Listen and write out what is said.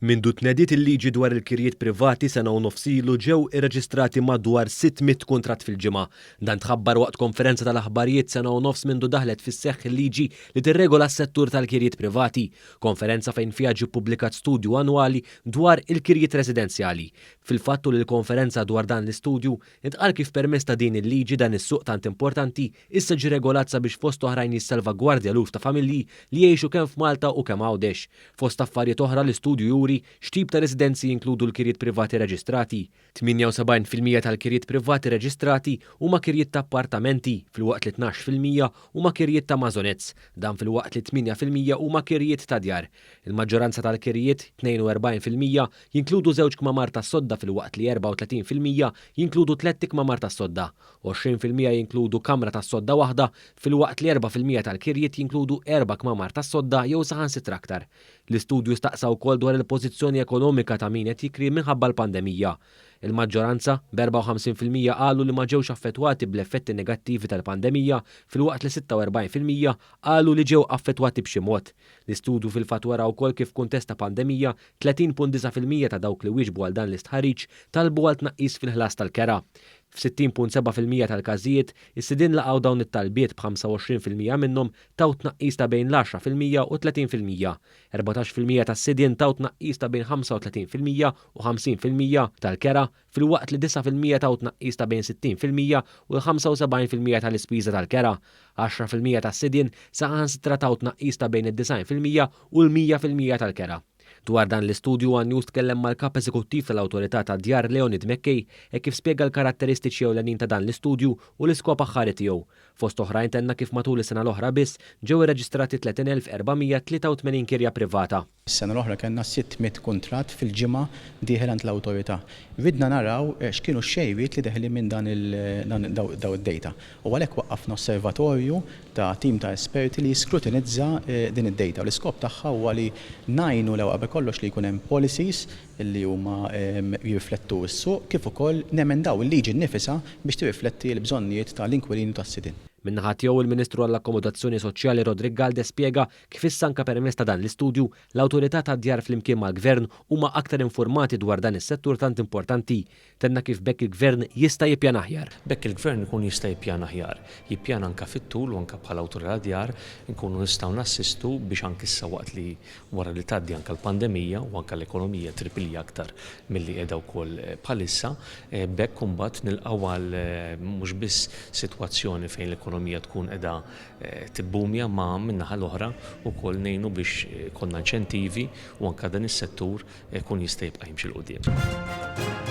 Mindu tnediet il-liġi dwar il-kirjiet privati sena u nofs ilu ġew irreġistrati madwar 600 kuntratt fil-ġimgħa. Dan tħabbar waqt konferenza tal-aħbarijiet sena u nofs mindu daħlet fis-seħħ il-liġi li tirregola s-settur tal-kirjiet privati. Konferenza fejn fiha ġie ppubblikat studju annwali dwar il-kirjiet residenzjali. Fil-fatt tul il-konferenza dwar dan l-istudju, intqal kif permezz ta' din il-liġi dan is-suq tant importanti issa ġie regolat sabiex fost oħrajn jissalvagwardja eluf ta' familji li jgħixu kemm f'Malta u kemm Għawdex. Fost affarijiet oħra l-istudju juri x'tip ta' residenzi jinkludu l-kirjiet privati reġistrati. 78% tal-kirjiet privati reġistrati huma kirjiet ta' appartamenti filwaqt li 12% huma kirjiet ta' maisonets. Dan filwaqt li 8% huma kirjiet ta' djar. Il-maġġoranza tal-kirjiet, 42%, jinkludu żewġ kmamar tas-sodda filwaqt li 34% jinkludu tlett ikmamar tas-sodda. 20% jinkludu kamra tas-sodda waħda, filwaqt li 4% tal-kirjiet jinkludu erba' kmamar tas-sodda jew saħansitra aktar. L-istudju staqsa wkoll dwar il-pożizzjoni ekonomika ta' min qed jikri minħabba l-pandemija. Il-maġġoranza, b'54% qalu li ma ġewx affettwati bl-effetti negattivi tal-pandemija filwaqt li 46% qalu li ġew affettwati b'xi mod. L-istudju fil-fatt wera wkoll kif f'kuntest ta' pandemija, 30.9% ta' dawk li wieġbu għal dan l-istħarriġ talbu għal tnaqqis fil-ħlas tal-kera. F'60.7% tal-każijiet, is-sidien laqgħu dawn it-talbiet b'25% minnhom taw tnaqqis ta' bejn l-10% u 30%. 14% tas-sidien taw tnaqqis ta' bejn 35% u 50% tal-kera filwaqt li 9% taw tnaqqis ta' bejn 60% u l-75% tal-ispiża tal-kera. 10% tas-sidien saħansitra taw tnaqqis ta' bejn id-90% u l-100% tal-kera. Dwar dan l-istudju one News tkellem mal-Kap Eżekuttiv tal-Awtorità tad-Djar Leonid McKay hekk kif spjega l-karatteristiċi ewlenin ta' dan l-istudju u l-iskop aħħari tiegħu. Fost oħrajn tenna kif matul is-sena l-oħra biss ġew irreġistrati 30,483 kirja privata. Is-sena l-oħra kellna 600 kuntratt fil-ġimgħa dieħel għand l-awtorità. Ridna naraw x'kienu x-xejriet li deħlin minn dan daw id-data. U għalhekk waqqafna osservatorju ta' tim ta' esperti li jiskrutinizza din id-data u l-iskop tagħha huwa li ngħinu l-ewwel qabel kollox li jkun hemm policies li huma jirriflettu s-suq kif ukoll nemendaw il-liġi nnifisha biex tirrifletti l-bżonnijiet ta' l-inkwilini u tas-sidien. Min-naħa tiegħu il-Ministru għall-Akkomodazzjoni Soċjali Roderick Galdes spjega kif issa anke permezz ta' dan l-istudju, l-Awtorità tad-Djar flimkien mal-Gvern huma aktar infurmati dwar dan is-settur tant importanti. Tenna kif b'hekk il-Gvern jista' jippjana aħjar. B'hekk il-Gvern ikun jista' jippjana aħjar. Jippjana anke fit-tul u anke bħala Awtorità Djar inkunu nistgħu nassistu biex anke issa waqt li wara li tgħaddi anke l-pandemija u anke l-ekonomija tripilja aktar milli qiegħda wkoll bħalissa, b'hekk imbagħad nilqgħu għal mhux biss sitwazzjoni fejn l-ekonomija tkun qiegħda tibbumja ma min-naħa l-oħra wkoll ngħinu biex ikollna inċentivi u anke dan is-settur ikun jista' jibqa' jimxi 'l quddiem.